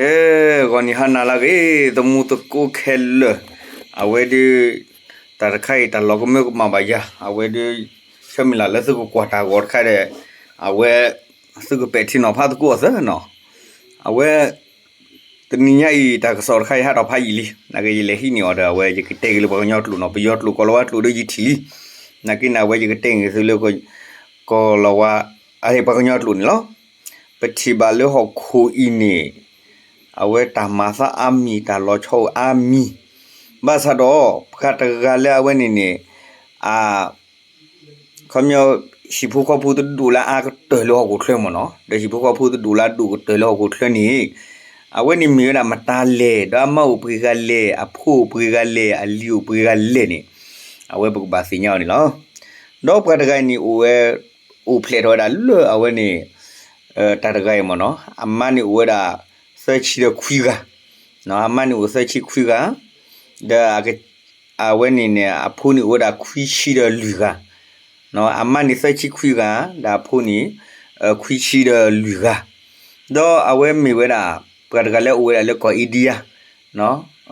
အဲ ဂီၤနံၤဟါနၤလၢအဂ့ၤ သမူသကိးခဲလၢာ်, အဝဲဒုး တၢ်တခါအံၤ တၢ်လီၤကမၢကမၣ်ဘၣ်ယၤ, အဝဲဒုး ဆၢမုၢ်လၢ်လၢသုကကွၢ်တၢ်ဂီၤတခါဒီး အဝဲ သုကပဲာ်ထံနီၤဖးသကိးအီၤသၢနီၤ, အဝဲ တနံၤညါအံၤ တၢ်ကစီၣ်တခါအံၤ ဟးထီၣ်ဖးယံာ်လံ, နာ်က့ယလဲၤဟံးန့ၢ်အီၤဒီး အဝဲယကတဲက့ၤလၢပှၤကညီကျိာ်နီၤ, ပယီၤကျိာ် ကိၤလၤဝါကျိာ်ဒီးယထံၣ်လံ, နာ်က့န့ၣ် အဝဲယကတဲက့ၤသုလၢ ကိၤလၤဝါ အပှၤကညီကျိာ်န့ၣ်လီၤ. ပထံၣ်ဘၣ်လၢဟီၣ်ခိၣ်အံၤန့ၣ် အဝဲတၢ်မၤသးအါမံၤ တၢ်လီၤဆီအိၣ်အါမံၤ, ဘၣ်ဆၣ်ဒီး ပှၤတဂၤလၢအဝဲန့ၣ်န့ၣ် အ ခီပညီ ဟံၣ်ဖိဃီဖိတဒူၣ်လၢအါကတၢၢ်လၢဟီၣ်ခိၣ်ချၢမ့ၢ်နီၤ, ဒီးဟံၣ်ဖိဃီဖိတဒူၣ်လၢအဒိၣ်ကတၢၢ်လၢဟီၣ်ခိၣ်ချၢန့ၣ် အဝဲန့ၣ်မ့ၢ်ဝဲဒၣ်မတၤလဲၣ်, ဒီးအမါအိၣ်ပှဲၤဂၤလဲၣ်, အဖိအိၣ်ပှဲၤဂၤလဲၣ်, အလံၤအိၣ်ပှဲၤဂၤလဲၣ်န့ၣ် အဝဲပကဘၣ်သ့ၣ်ညါအီၤန့ၣ်လီၤ. ဒီးပှၤတဂၤအံၤန့ၣ်အိၣ်ဝဲ အိၣ်ဖျဲၣ်ထီၣ်ဝဲဒၣ်လၢအဝဲန့ၣ် တၢ်တဂၤအံၤမ့ၢ်နီၤ, အမါန့ၣ်အိၣ်ဝဲဒၣ် သၢဆံဒီးခွံဂၤ, အမါန့ၣ်အိၣ်သၢဆံခွံဂၤ, ဒီး အဝဲန့ၣ်န့ၣ် အဖိန့ၣ်အိၣ်ဝဲဒၣ်ခွံဆံဒီးလွံၢ်ဂၤ, အမါန့ၣ်သၢဆံခွံဂၤ, ဒီးအဖိန့ၣ် ခွံဆံဒီးလွံၢ်ဂၤ, ဒီးအဝဲမ့ၢ်ဝဲဒၣ် ပှၤတဂၤလၢအိၣ်ဝဲဒၣ်လၢကီၢ် India,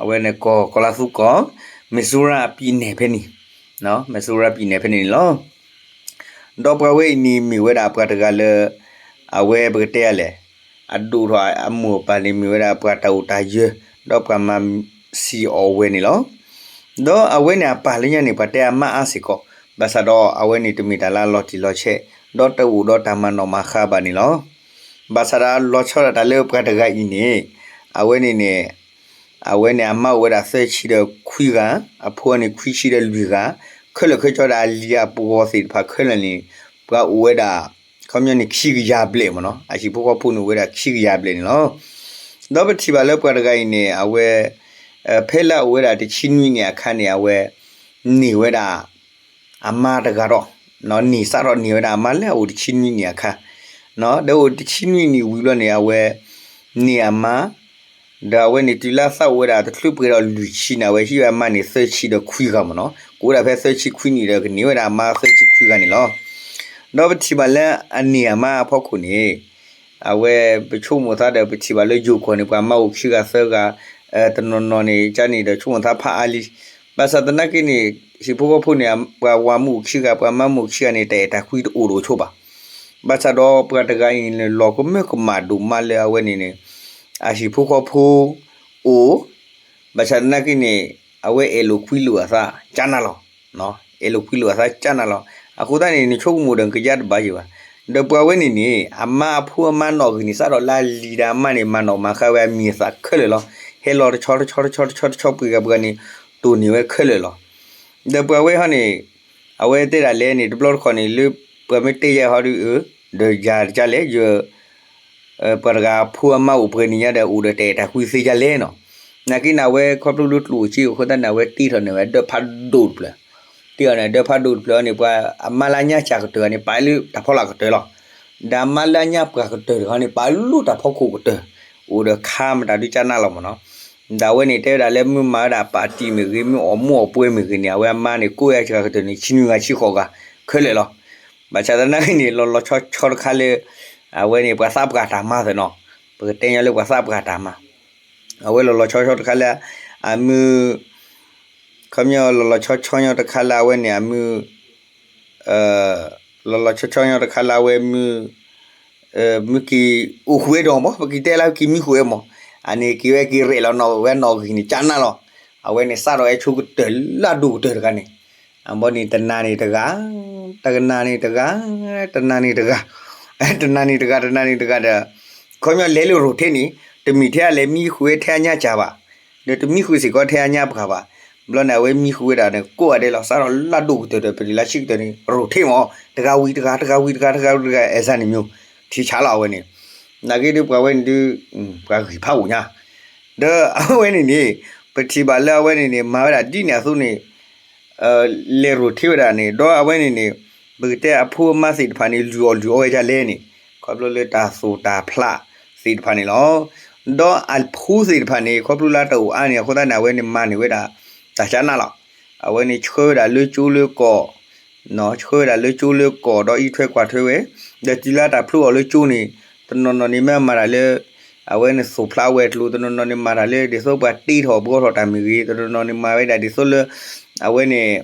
အဝဲန့ၣ်ကီၢ် ကီၤလၤသူကီၢ် Missouri ပံၤနဲၣ်ဖဲန့ၣ်, Missouri ပံၤနဲၣ်ဖဲန့ၣ်န့ၣ်လီၤ. ဒီးပှၤဝဲအံၤန့ၣ်မ့ၢ်ဝဲဒၣ်ပှၤတဂၤလၢ အဝဲပကတဲယၤလဲၣ်, အဒိၣ်ထီၣ်အမိၢ်အပၢ်န့ၣ်မ့ၢ်ဝဲဒၣ်ပှၤတၢ်အိၣ်တၢ်ယၢၤ, ဒီးပှၤမၤစံၣ်အီၣ်ဝဲန့ၣ်လီၤ. ဒီးအဝဲန့ၣ်အပၢ်လၢညါန့ၣ် ပှၤတဲအမါအါစ့ၢ်ကီး, ဘၣ်ဆၣ်ဒီးအဝဲန့ၣ်တမ့ၢ်တၢ်လၢအလီၤတံၢ်လီၤဆဲး, ဒီးတအိၣ်ဒီးတၢ်မၤနီၣ်မၤဃါဘၣ်န့ၣ်လီၤ. ဘၣ်ဆၣ်ဒီးလီၤဆီဒၣ်တၢ်လၢပှၤတဂၤအံၤန့ၣ်, အဝဲန့ၣ်န့ၣ် အဝဲန့ၣ်အမါအိၣ်ဝဲဒၣ်သၢဆံဒီးခွံဂၤ, အဖိန့ၣ်ခွံဆံဒီးလွံၢ်ဂၤ, ခဲလၢာ်ခဲဆ့ဒီးအလံၤအပှီၢ်သ့ၣ်တဖၣ်ခဲလၢာ်န့ၣ် ပှၤအိၣ်ဝဲဒၣ် ခီပညီန့ၣ်ခံကယၤဘျဲၣ်မ့ၢ်နီၤ, အဟံၣ်ဖိဃီဖိန့ၣ်အိၣ်ဝဲဒၣ်ခံကယၤဘျဲၣ်န့ၣ်လီၤ. ဒီးပထံၣ်ဘၣ်လၢပှၤတဂၤအံၤန့ၣ် အဝဲ ဖဲလၢအအိၣ်ဝဲဒၣ်တဆံနွံနံၣ်အခါန့ၣ် အဝဲ န့ၢ်ဝဲဒၣ် အမါတဂၤဒီး န့ၢ်စးထီၣ်န့ၢ်ဝဲဒၣ်အမါလၢအအိၣ်တဆံနွံနံၣ်အခါ, ဒီးအိၣ်တဆံနွံနံၣ်ဝံၤဘျီန့ၣ် အဝဲ န့ၢ်အမါ, ဒီးအဝဲန့ၣ်တုၤလၢအသးအိၣ်ဝဲဒၣ်တချုးပှဲၤဒီးလွံၢ်ဆံန့ၣ် အဝဲဟံးဝဲအမါန့ၣ်သၢဆံဒီးခွံဂၤမ့ၢ်နီၤ, ကအိၣ်ဒၣ်ဖဲသၢဆံခွံနံၣ်ဒီးကန့ၢ်ဝဲဒၣ်အမါသၢဆံခွံဂၤန့ၣ်လီၤ. ဒီးပထံၣ်ဘၣ်လၢအန့ၢ်အမါအဖီခိၣ်န့ၣ် အဝဲပဆိကမိၣ်သးဒီး ပထံၣ်ဘၣ်လၢယိၤကီၢ်န့ၣ် ပှၤမါအိၣ်ခံဂၤသၢဂၤ, တနီၤနီၤန့ၣ် ကန့ၣ်ဒီးဆိကမိၣ်သးဖးအါလံ. ဘၣ်ဆၣ်သနာ်က့န့ၣ် ဟံၣ်ဖိဃီဖိန့ၣ် ပှၤဝၤမုၣ်အိၣ်ခံဂၤ ပှၤမါမုၣ်အိၣ်ခံဂၤန့ၣ် တၢ်အဲၣ်တၢ်ကွံတအိၣ်တအိၣ်ဆိဘၣ်. ဘၣ်ဆၣ်ဒီးပှၤတဂၤအံၤန့ၣ် လီၤကမၢကမၣ်ဒိၣ်မးလၢအဝဲန့ၣ်န့ၣ် အဟံၣ်ဖိဃီဖိအိၣ်, ဘၣ်ဆၣ်သနာ်က့န့ၣ် အဝဲအဲၣ်လိာ်ကွံလိာ်အသးကၠါနၤလီၤ. အဲၣ်လိာ်ကွံလိာ်အသးကၠါနၤလီၤ. အဃိသတးန့ၣ် နဆိကမိၣ်ဒီးကယါတဘၣ်ယံၤဘၣ်. ဒီးပှၤဝဲန့ၣ်န့ၣ် အမါအဖိအမါနီၣ်ဂံၢ်န့ၣ် စးထီၣ်လၢအလံၤဒီးအမါန့ၣ် မၤနီၣ်မၤဃါဝဲအမံၤအသးခဲလၢာ်လီၤ. ဟဲလီၤတဆီတဆီတဆီတဆီတဆီ ပှဲၤဂၤပှဲၤဂၤန့ၣ် တိၢ်န့ၢ်ဝဲခဲလၢာ်လီၤ. ဒီးပှၤဝဲဟီန့ၣ် အဝဲတဲဒၣ်လဲၣ်န့ၣ် တဘျီတခီၣ်န့ၣ် လၢပှၤမ့ၢ်တဲယၤဟီဒုးအၢ ဒီးယၤတကါလဲၣ် ယ ပှၤတဂၤအဖိအမါအိၣ်ပှဲၤနံၣ်ညါဒီး အိၣ်ဒီးတၢ်အဲၣ်တၢ်ကွံသ့ယၤလဲၣ်နီၤ. နာ်က့န့ၣ် အဝဲခီဖျိလၢကျိၣ်အိၣ်စ့အဃိသတးန့ၣ် အဝဲတ့ထီၣ်န့ၢ်ဝဲဒၢးဖးဒိၣ်တဖျၢၣ်, တ့ထီၣ်န့ၢ်ဒၢးဖးဒိၣ်တဖျၢၣ်န့ၣ် ပှၤအမါလၢအညၣ်စၢ်ကတၢၢ်န့ၣ် ပာ်လၢတၢ်ဖီလာ်ကတၢၢ်လီၤ. ဒီးအမါလၢအညၣ်ပှၢ်ကတၢၢ်တခီန့ၣ် ပာ်လၢတၢ်ဖီခိၣ်ကတၢၢ်, အိၣ်ဒီးခါမတၤဒုကၠါနးလီၤမ့ၢ်နီၤ. ဒီးအဝဲန့ၣ်တဲဝဲဒၣ်လၢမ့ၢ်မၤဝဲဒၣ်ပာ်တံၢ်မ့ၢ်ဂ့ၤ မ့ၢ်အီၣ်မူးအီၣ်ပွဲမ့ၢ်ဂ့ၤန့ၣ် အဝဲအမါန့ၣ် ကိးဝဲစၢ်ကတၢၢ်န့ၣ် ဆံနွံဂၤဆံဃိးဂၤခဲလၢာ်လီၤ. ဘၣ်ဆၣ်သနာ်က့န့ၣ် လီၤလီၤဆီဆီတခါလၢ အဝဲန့ၣ် ပှၤသးပှၢ်တၢ်မၤသ့ၣ်နီၤ, ပကတဲညီလၢပှၤသးပှၢ်တၢ်မၤ, အဝဲလီၤလီၤဆီဆီတခါလၢ အမုၢ် ခီပညီလီၤလီၤဆီဆီညီတခါလၢအဝဲန့ၣ် အမုၢ် လီၤလီၤဆီဆီညီတခါလၢအဝဲမုၢ် မုၢ်က့ၤအိၣ်ဃုာ်ဝဲဒီးမး ပကတဲလၢက့ၤမံဃုာ်ဝဲမး, အန့ၣ်က့ၤဝဲက့ၤရဲၣ်လီၤနီၣ်ဝဲနီၣ်ဂံၢ်န့ၣ် ကၠါနးလီၤ. အဝဲန့ၣ်စးထီၣ်ဝဲဆိကတၢၢ်လၢအဒိၣ်ကတၢၢ်တဂၤန့ၣ်, အဘီန့ၣ်တနၤန့ၣ်တဂၤ, တနၤန့ၣ်တဂၤ, တနၤန့ၣ်တဂၤ, တနၤန့ၣ်တဂၤ တနၤန့ၣ်တဂၤဒီး ခီပညီလဲၤလၢရိၣ်ထ့န့ၣ် တမ့ၢ်ထဲအလဲၤမံဃုာ်ဝဲထဲအညါစၢ်ဘၣ်, ဒီးတမံဃုာ်စ့ၢ်ကီးထဲအညါပှၢ်ဘၣ်. ဘျီန့ၣ် အဝဲမံဃုာ်ဝဲဒၣ်န့ၣ် ကိးဂၤဒဲးလီၤ. စးထီၣ်လၢဒိၣ်ကတၢၢ်ဒီး ပတုၤလၢဆံးကတၢၢ်န့ၣ် ရိၣ်ထ့မး, တဂၤဝံၤတဂၤ တဂၤဝံၤတဂၤ တဂၤဝံၤတဂၤ အဲၣ်စၢ်န့ၣ်မ့ၢ် ထံဆးလီၤအဝဲန့ၣ်. နာ်က့ဒုးပှၤဝဲန့ၣ်ဒုး ပှၤဂံၢ်ဖးအိၣ်ညါ, ဒီးအဝဲန့ၣ်န့ၣ် ပထံၣ်ဘၣ်လၢအဝဲန့ၣ်န့ၣ် မၤဝဲဒၣ်ဒ်န့ၣ်အသိးန့ၣ် လဲၤရိၣ်ထ့ဝဲဒၣ်န့ၣ် ဒီးအဝဲန့ၣ်န့ၣ် ပကတဲအဖိအမါသ့ၣ်တဖၣ်န့ၣ် လုၢ်အီၣ်လုၢ်အီဝဲဒ်လဲၣ်န့ၣ် ခီဖျိလၢတၢ်သိၣ်တၢ်ဖျးသ့ၣ်တဖၣ်န့ၣ်လီၤ. ဒီးအဖိသ့ၣ်တဖၣ်န့ၣ် ခီဖျိလၢတၢ်အိၣ်အါန့ၣ် အဃိသတးန့ၣ် အဝဲန့ၣ်မၤန့ၢ်ဝဲဒၣ် တၢ်ကၠါနးလီၤ. အဝဲန့ၣ်ဆှၢဝဲဒၣ်လၢကၠိလၢကီၢ် ဆှၢဝဲဒၣ်လၢကၠိလၢကီၢ် ဒီးအံးထွဲကွၢ်ထွဲဝဲ, ဒီးတုၤလၢတၢ်ဖျိအီၤလၢကၠိန့ၣ် တနီၤနီၤန့ၣ်မ့ၢ်မၤတၢ်လၢ အဝဲန့ၣ်သိးဖျါဝဲၤကျိၤ တနီၤနီၤန့ၣ်မၤတၢ်လၢဒ်သိးပှၤတ့ထီၣ်ဘှီထီၣ်တၢ်မ့ၢ်ဂ့ၤ, တနီၤနီၤန့ၣ်မၤဝဲဒၣ်ဒ်သိးလၢ အဝဲန့ၣ်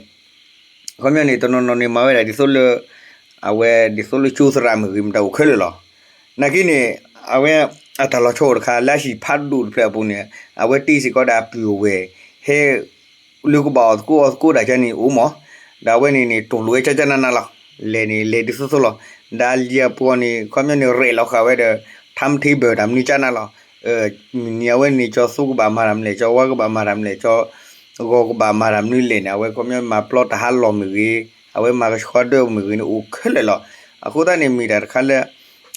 ခီပညီန့ၣ် တနီၤနီၤန့ၣ်မၤဝဲဒၣ်ဒ်သိးလၢ အဝဲဒ်သိးလၢကၠိသရၣ်မ့ၢ်ဂ့ၤ မတၤအိၣ်ခဲလၢာ်လီၤ. နာ်က့န့ၣ် အဝဲအတၢ်လီၤဆီအိၣ်တခါ လၢအဟံၣ်ဖးဒိၣ်တဖျၢၣ်အပူၤန့ၣ် အဝဲတ့စ့ၢ်ကီးဒၣ်အပုၢ်အဝဲၢ် ဟဲ လၢကဘၣ်အီၣ်သကိးအီသကိးတၢ်ကါန့ၣ်အိၣ်မး, ဒီးအဝဲန့ၣ်န့ၣ် တိၢ်လိာ်ဝဲကၠၢကၠၢနးနးလီၤ. လဲၤန့ၣ်လဲၤဒ်သိးသိးလီၤ. ဒီးအလံၤအပှီၢ်န့ၣ် ခီပညီန့ၣ် ရဲၣ်လီၤဃာ်ဝဲဒီး ထါမထ့ဘၢၣ်တၢ်မနုၤကၠၢနးလီၤ. မုၢ်နံၤအဝဲန့ၣ် ကၠီသူကဘၣ်မၤတၢ်မနုၤလဲၣ်, ကၠီဝါကဘၣ်မၤတၢ်မနုၤလဲၣ်, ကၠီ ဂီၤကဘၣ်မၤတၢ်မနုၤလဲၣ်န့ၣ် အဝဲခီပညီမၤပျီတၢ်ဟးလီၢ်မ့ၢ်ဂ့ၤ, အဝဲမၤကဆှီဒၢမ့ၢ်ဂ့ၤန့ၣ် အိၣ်ခဲလၢာ်လီၤ. အဃိသတးန့ၣ် မ့ၢ်တၢ်တခါလၢ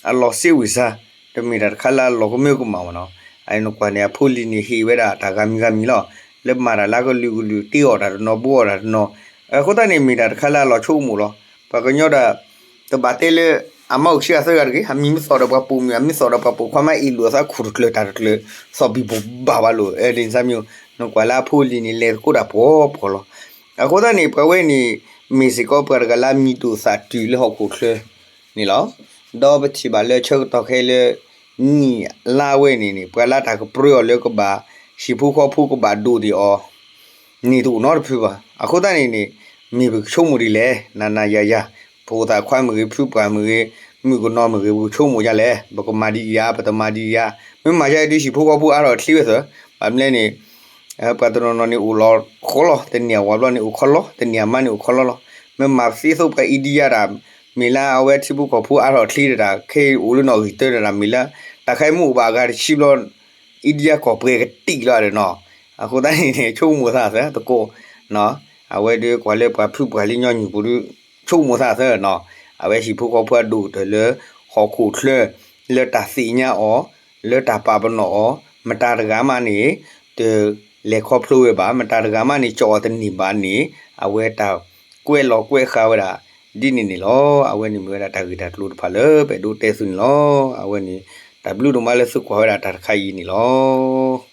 အလီၤစ့ဝံၣ်စါ, တမ့ၢ်တၢ်တခါလၢအလီၤကမၢကမၣ်ဘၣ်နီၤ. အန့ၣ်ကွၢ်န့ၣ် အဖိလံၤန့ၣ်ဟ့ၣ်ဝဲဒၣ်တၢ်ဂၤမံၤဂၤမံၤလီၤ. လၢမၤတၢ်လၢကလုာ်ကလုာ် တ့အီၣ်တၢ်တနီၤ ဘှီအီၣ်တၢ်တနီၤ, အဃိသတးန့ၣ် မ့ၢ်တၢ်တခါလၢအလီၤဆိကမိၣ်လီၤ. ပှၤကညီဒီး တဘၣ်တဲလၢ အမါအိၣ်ခံဂၤသၢဂၤတဂ့ၤ, အမံၤမ့ၢ်သီၣ်ဒီးပှၤပိာ်မုၣ်, အမံၤသီၣ်ဒီးပှၤပိာ်ခွါ မ့ၢ်အ့ၣ်လိာ်အသးခူၣ်တကျၢၤတၢ်တကျၢၤ, သီၣ်ဘံၣ်ဘိၣ်ဘၣ်ဘၣ်လိာ်, ဒ်န့ၣ်သတးမ့ၢ် နကွၢ်လၢအဖိလံၤန့ၣ် လဲၤသကိးတၢ်ပှီၤပှီၤလီၤ. အဃိသတးန့ၣ် ပှၤဝဲန့ၣ် မ့ၢ်စ့ၢ်ကီးပှၤတဂၤလၢအမံၤဒိၣ်သးတုၤလၢဟီၣ်ခိၣ်ချၢန့ၣ်လီၤ. ဒီးပထံၣ်ဘၣ်လၢဆၢကတီၢ်ခဲအံၤလၢ နံၣ်လါဝဲန့ၣ်န့ၣ် ပှၤလၢတၢ်ကပြၢအီၤလၢကဘၣ် ဟံၣ်ဖိဃီဖိကဘၣ်ဒိၣ်ဒံးအီၤ န့ၣ်တအိၣ်နီတဖုဘၣ်. အဃိသတးန့ၣ်န့ၣ် မ့ၢ်ပကဆိကမိၣ်ဒ်လဲၣ်, နၤနၤယၤယၤ, ဖိသၣ်ခွါမ့ၢ်ဂ့ၤ, ဖုပှၢ်မ့ၢ်ဂ့ၤ, မုၣ်ကနီၤမ့ၢ်ဂ့ၤ, ပကဆိကမိၣ်ဒ်လဲၣ်, ပကမၤဒ်အံၤဧါ, ပတမၤဒ်အံၤဧါ. မ့ၢ်မၤယါအံၤဒုး ဟံၣ်ဖိဃီဖိအါထီၣ်ချ့ဝဲသၢ, ဘၣ်မနုၤလဲၣ်န့ၣ် ပှၤတနီၤနီၤန့ၣ်အိၣ်လီၤဃီလီၤ, တနံၤအဝၤဘျီန့ၣ်အိၣ်ခီလီၤ, တနံၤအမါန့ၣ်အိၣ်ခီလီၤလီၤ. မ့ၢ်မၤသ့သိးပှၤအ့ဒံယါတၢ်, မ့ၢ်လၢအဝဲထံဖိကီၢ်ဖိအါထီၣ်ချ့တၢ် ခဲအံၤအိၣ်လၢနီၣ်ဂံၢ်တၢတၢ် မ့ၢ်လၢ တၢ်ခဲအံၤမ့ၢ်အိၣ်ဘၣ်အဂၤတဆံဘျီ အ့ဒံယါကီၢ်ပှဲၤကတံာ်လီၤဒီးနီၤ. အဃိသတးန့ၣ်န့ၣ် ဆိကမိၣ်သးသၢသကိး, အဝဲဒုးကွၢ်လၢပှၤဖုပှၢ်လၢညီနုၢ်ပူၤဒုး ဆိကမိၣ်သးသၢနီၤ. အဝဲဟံၣ်ဖိဃီဖိအဒိၣ်ကတၢၢ်လၢ ဟီၣ်ခိၣ်ချၢ လၢတၢ်သ့ၣ်ညါအီၤ လၢတၢ်ပာ်ပနီၣ်အီၤ မတၤတဂၤမးန့ၣ် တလဲၤခီဖျိဝဲဘၣ်, မတၤတဂၤမးန့ၣ် ကၠီၣ်အီၤတန့ၢ်ဘၣ်န့ၣ် အဝဲတၢ်ကွဲးလီၤကွဲးဃာ်ဝဲဒၣ် ဒ်န့ၣ်န့ၣ်လီၤ. အဝဲန့ၣ်မ့ၢ်ဝဲဒၣ်တၢ်ဂ့ၢ်တၢ်ကျိၤတဖၣ်လၢပအဲၣ်ဒိးတဲသုန့ၣ်လီၤ. အဝဲန့ၣ် တၢ်ဘျုးဒိၣ်မးလၢသုကွၢ်ဝဲဒၣ်တၢ်တခါအံၤန့ၣ်လီၤ.